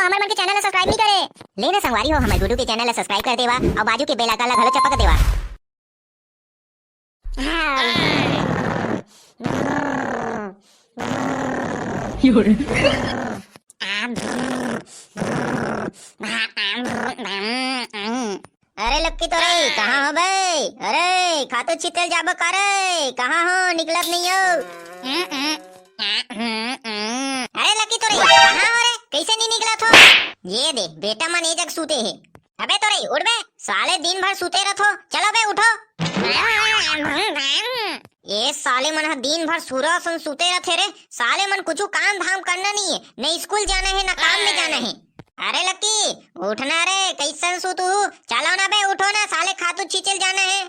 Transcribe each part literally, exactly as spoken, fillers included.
हमर मन के चैनल ला सब्सक्राइब नहीं करे। ले ना संगवारी हो, हमर गुड्डू के चैनल ला सब्सक्राइब कर देवा अउ बाजू के बेल आइकन ला घलो चपक देवा। अरे लक्की तोरई, कहाँ हो बे? अरे खातू छिते ल जाबो का रे? कहाँ हो, निकलत नहीं हो? अरे लक्की तोरई, कहाँ हो रे? कैसे नहीं निकलत हो? ये दे, बेटा मन ए जग सूते हे। अबे तोरई, उठ बे, साले दिन भर सूते रथो, चलो बे उठो। ए साले मन ह दिन भर सुरा असन सूते रथे रे। साले मन कुछु काम धाम करना नहीं है, न स्कूल जाना है, न काम में जाना है। अरे लक्की, उठना रे, कैसन सूतू? चलो ना बे, उठो ना, साले खातू छिचे ल जाना है।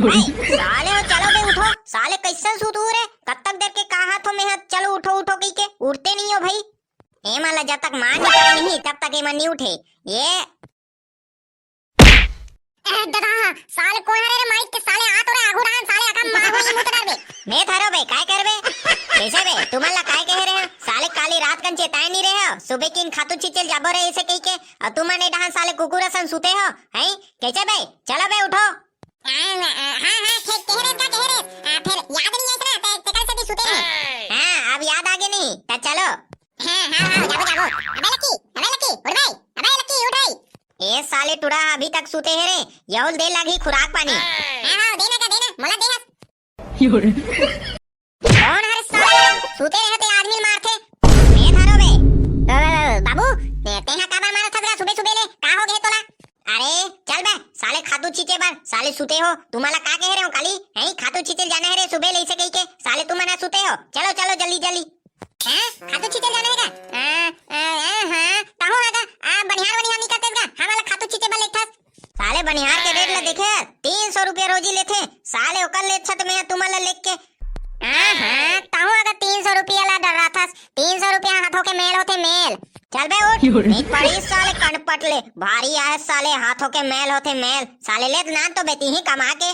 भाई, साले हो, चलो बे, उठो। साले कैसन सूतू रे? कब तक देर के कहा थो मैं, चलो उठो, उठो कही के, उठते नहीं हो भाई। एमन ला जब तक मार नहीं करे नहीं, तब तक एमन नहीं उठे। ये ए, ददा, साले कोन हरे रे माइक के साले, आ तो रे आगू डाहन साले, अका मार हो, ई मुंह तो डरबे। मैं थारो बे, काय करबे? कैसे बे? तुमन ला काय कहे रहे? साले काली रात कन चेताए नहीं रहे हो? सुबह किन खातू छिचे ल जाबो रे ऐसे कही के, अउ तुमन ए डाहन साले कुकुर असन सुते हो, हैं? कैसे बे? चलो बे, उठो। हाँ, हाँ, हाँ, हाँ, ठीक कहे रे, का कहे रे? आ, फिर याद नहीं आइस ना, ते, ते कल से भी सुते रहे। हाँ, अब याद आगे नहीं, त चलो। हाँ, हाँ, हाँ, जाबो, जाबो। अबे लकी, अबे लकी, उठ भाई, अबे लकी, उठ भाई। ए साले टुरा अभी तक सुते हे रे, यहुल दे लागी खुराक पानी। हाँ, हाँ, देना का देना, मोला दे हस। कौन हरे साले, सुते रहते आदमी ल मारथे। मैं थारो बे। ओ, ओ, ओ, बाबू, ते, तेहा काबर मारत हस गा सुबह सुबह ले, का हो गे तोला? अरे चल बे, साले खातू छींचे बर, साले सुते हो, तुम्हारा का कहे रहे हो काली? हैं, खातू छींचे जाना है रे सुबह ले इसे कही के, साले तुम मना सुते हो, चलो चलो जल्दी जल्दी। हैं? खातू छींचे जाना है का? आ, आ, आ, हाँ, ताहू है का? आ, बनिहार वनिहार नहीं करते का? हमारा खातू छींचे बर लेथस। साले बनिहार के रेट ला देखे, तीन सौ रुपया रोजी लेथे, साले ओकर ले अच्छा तो मैं तुम्हारा लेके। हाँ, हाँ, ताहू अगर तीन सौ रुपया ला डराथस, तीन सौ रुपया हाथों के मेल होथे मेल। चल बे उठ, नहीं पड़ी साले कनपट ले, भारी आए साले हाथों के मेल होथे मेल, साले ले नान तो बेटी ही कमा के।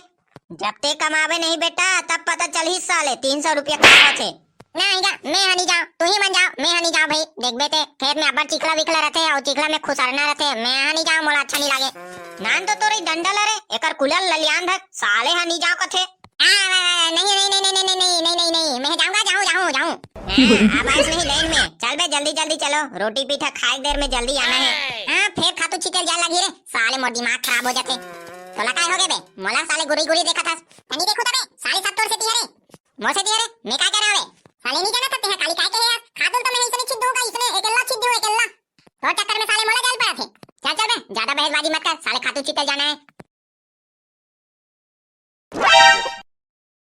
जब ते कमाबे नहीं बेटा, तब पता चलही साले तीन सौ रुपया का होथे। नहीं गा, मैं हा नहीं जाऊँ, तू ही मन जाओ, मैं हा नहीं जाऊँ भाई। देखबे ते, खेत में अब्बड़ चिखला विखला रहथे अउ चिखला में खुसरना रहथे, मैं हा नहीं जाऊँ, मोला अच्छा नहीं लागे। नान तो तोरे डंडा ला रे, एकर कुलर ललियान धक, साले हा नहीं जाऊँ कथे। आ, नहीं, नहीं, नहीं, मैं जाऊँगा, जाऊँ, जाऊँ, जाऊँ। हाँ, अब आइस नहीं लाइन में, चल बे जल्दी जल्दी चलो, रोटी पीठा खाए देर में जल्दी आना है। हाँ, फिर खातू छींचे ल जा लागी रे, साले मोर दिमाग खराब हो जाथे। तोला काय हो गे बे? मोला साले गुरी गुरी देखत हस। तनी देखो तबे, साले सब तोर सेती हरे। मोर सेती हरे? मैं काय करे हवे? साले नहीं जानत तेहा काली काय कहे हस? खातू तो मैं इसने छींच दूंगा, इसने अकेला छींच दूं, अकेला। तोर चक्कर में साले मोला जाल पड़ा थे। चल चल बे, ज्यादा बहसबाजी मत कर, साले खातू छींचे ल जाना है।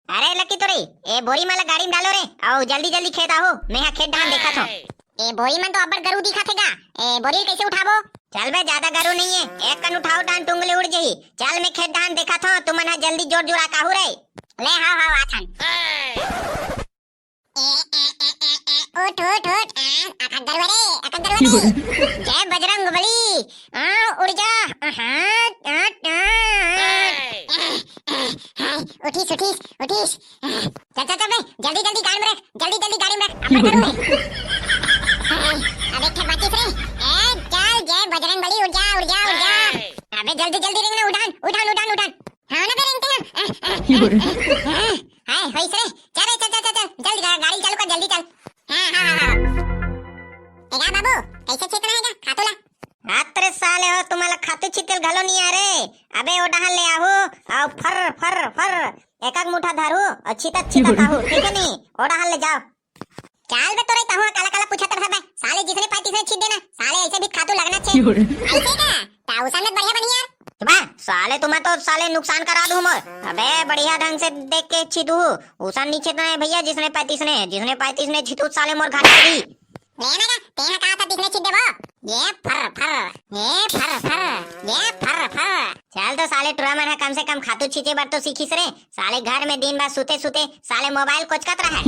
अरे लकी तोरी, ए बोरी मन ला गाड़ी में डालो रे, अउ जल्दी जल्दी खेत आहू, मैं हा खेत डाहन देखत हूँ। ए बोरी मन तो अब्बड़ गरू दिखत हे गा, ए बोरी ल कैसे उठाबो? चल बे, ज्यादा गरू नहीं है, एक कन उठाओ डाहन टुंग ले उड़ जही। चल मैं खेत डाहन देखत हूँ, तुमन हा जल्दी जोर जुरा काहू रे। ले हाव हाव आथन। ए, ए, ए, ए, ए, उठ, उठ, उठ, आ, अकग्गर रे, अकग्गर रे। जय बजरंग बली, आ, उड़ जा, आ, आ, आ, आ। हाय, उठिस, उठिस, उठिस। चल, चल, चल बे, जल्दी, जल्दी गाड़ी में रख, जल्दी, जल्दी गाड़ी में रख, अब मैं करूँ। हाय, अब एक ठे बाकी रे। ए, चल, जय बजरंग बली, उड़ जा, उड़ जा, उड़ जा। अबे जल्दी, जल्दी रेंग ना, उड़ान, उड़ान, उड़ान, उड़ान। हाँ ना बे, रेंगते हैं। हाँ, हाँ, हाँ, हाँ, होइस रे। चल रे, चल, चल, चल, चल, जल्दी गा-, गाड़ी चालू कर, जल्दी चल। हाँ, हाँ, हाँ, हाँ। ए गा बाबू, कैसे छींचना हे गा खातू ला? हात रे साले हो, तुम्हारा खातू छींचे ल घलो नहीं आ रे। अबे ओ डहन ले आहू, अउ फर, फर, फर, एक एक मुठा धरू, अउ छींचत, छींचत आहू, ठीक है नहीं? ओ डहन ले जाओ। चल बे तोरे तहुआ काला काला पूछत रह बे। साले जिसने पाए तिसने छींच देना। साले ऐसे भी खातू लगना छे। ऐसे का? ता उसन में बढ़िया बनी यार। बा, साले तुम्हें तो साले नुकसान करा दूं मोर। अबे बढ़िया ढंग से देख के छींचू। उसन नहीं छींचना है भैया, जिसने पाए तिसने, जिसने पाए तिसने छींचू साले मोर घाटा होही। ले ना का, तेहा कहा था तिसने छींच देबो। ये फर फर, ये फर फर, ये फर फर। चल तो साले टुरा मन ह कम से कम खातू छींचे बर तो सीखिस रे। साले घर में दिन भर सुते सुते साले मोबाइल कोचकत रहय।